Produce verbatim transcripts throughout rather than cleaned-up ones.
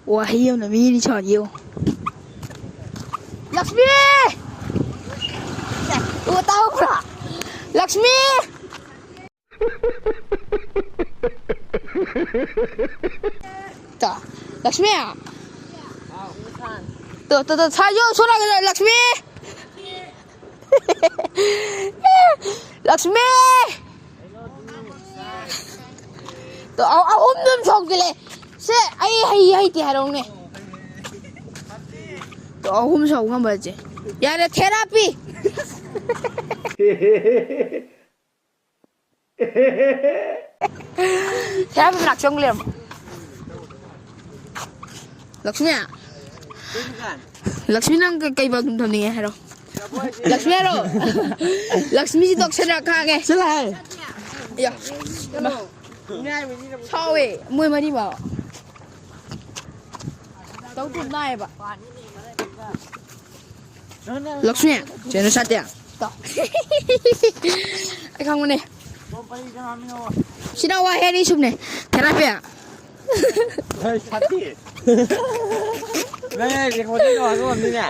ꯋꯥꯍꯩ ꯑꯃꯅ ꯃꯤꯅꯤ ꯁꯥꯎꯔꯤꯌꯣ꯫ ꯂꯛꯁꯃꯤ! ꯎ ꯇꯥꯍꯧꯕ꯭ꯔꯥ? ꯂꯛꯁꯃꯤ! ꯇ, ꯂꯛꯁꯃꯤ! ꯇꯣ, ꯇꯣ, ꯇꯣ, ꯁꯥꯏꯌꯣ, ꯁꯣꯝ ꯅꯥꯀꯟꯗ, ꯂꯛꯁꯃꯤ! ꯂꯛꯁꯃꯤ! ꯇꯣ, ꯑ-, ꯑꯍꯨꯝꯗꯨꯝ ꯁꯧꯖꯤꯜꯂꯦ꯫ ꯁꯦ, ꯑꯩ ꯍꯩ ꯍꯩꯇꯦ ꯍꯥꯏꯔꯛꯎꯅꯦ꯫ ꯇꯣ, ꯑꯍꯨꯝ ꯁꯧ ꯉꯝꯕꯁꯦ꯫ ꯌꯥꯔꯦ, ꯊꯦꯔꯥꯄꯤ! ꯊꯦꯔꯥꯄꯤ ꯃꯅꯥꯛ ꯆꯪ ꯂꯩꯔꯝꯃꯣ꯫ ꯂꯛꯁꯃꯤ꯫ ꯂꯛꯁꯃꯤ, ꯅꯪ ꯀꯩ, ꯀꯩ ꯕꯥꯠꯔꯨꯝ ꯊꯝꯅꯤꯡꯉꯦ ꯍꯥꯏꯔꯣ? ꯂꯛꯁꯃꯤ ꯍꯥꯏꯔꯣ? ꯂꯛꯁꯃꯤꯁꯤ ꯇꯣꯛꯁꯟꯅ ꯈꯥꯡꯉꯦ꯫ ꯆꯠꯂꯣ ꯍꯥꯏ꯫ ꯌꯥ꯫ ꯁꯥꯎꯋꯦ, ꯃꯣꯏ ꯃꯔꯤꯃꯛ꯫ ꯇꯧ ꯇꯨꯝ ꯅꯥꯏꯌꯦꯕ꯫ ꯂꯛꯁꯃꯤ, ꯆꯦꯅꯨ ꯁꯥꯇꯦ꯫ ꯇꯣ꯫ ꯑꯩ ꯈꯪꯕꯅꯦ꯫ ꯁꯤꯅ ꯋꯥꯍꯩ ꯑꯅꯤ ꯁꯨꯕꯅꯦ꯫ ꯊꯦꯔꯥꯄꯤ꯫ ꯍꯣꯏ, ꯁꯥꯇꯦ꯫ ꯅꯪ ꯑꯩ recording ꯇꯧꯔꯒ ꯑꯣꯏꯔꯝꯅꯤꯅꯦ꯫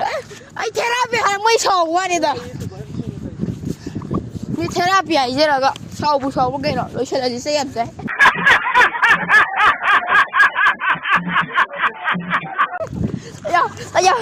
ꯑꯩ ꯊꯦꯔꯥꯄꯤ ꯍꯥꯏꯔ ꯃꯣꯏ ꯁꯥꯎꯕ ꯋꯥꯅꯤꯗ꯫ ꯃꯤ ꯊꯦꯔꯥꯄꯤ ꯍꯥꯏꯖꯔꯒ ꯁꯥꯎꯕꯨ ꯁꯥꯎꯕ ꯀꯩꯅꯣ? ꯂꯣꯏꯁꯤꯜꯂꯁꯤ, ꯆꯩ ꯌꯥꯝ ꯆꯥꯏ꯫ ꯑꯌꯥ, ꯑꯌꯥ꯫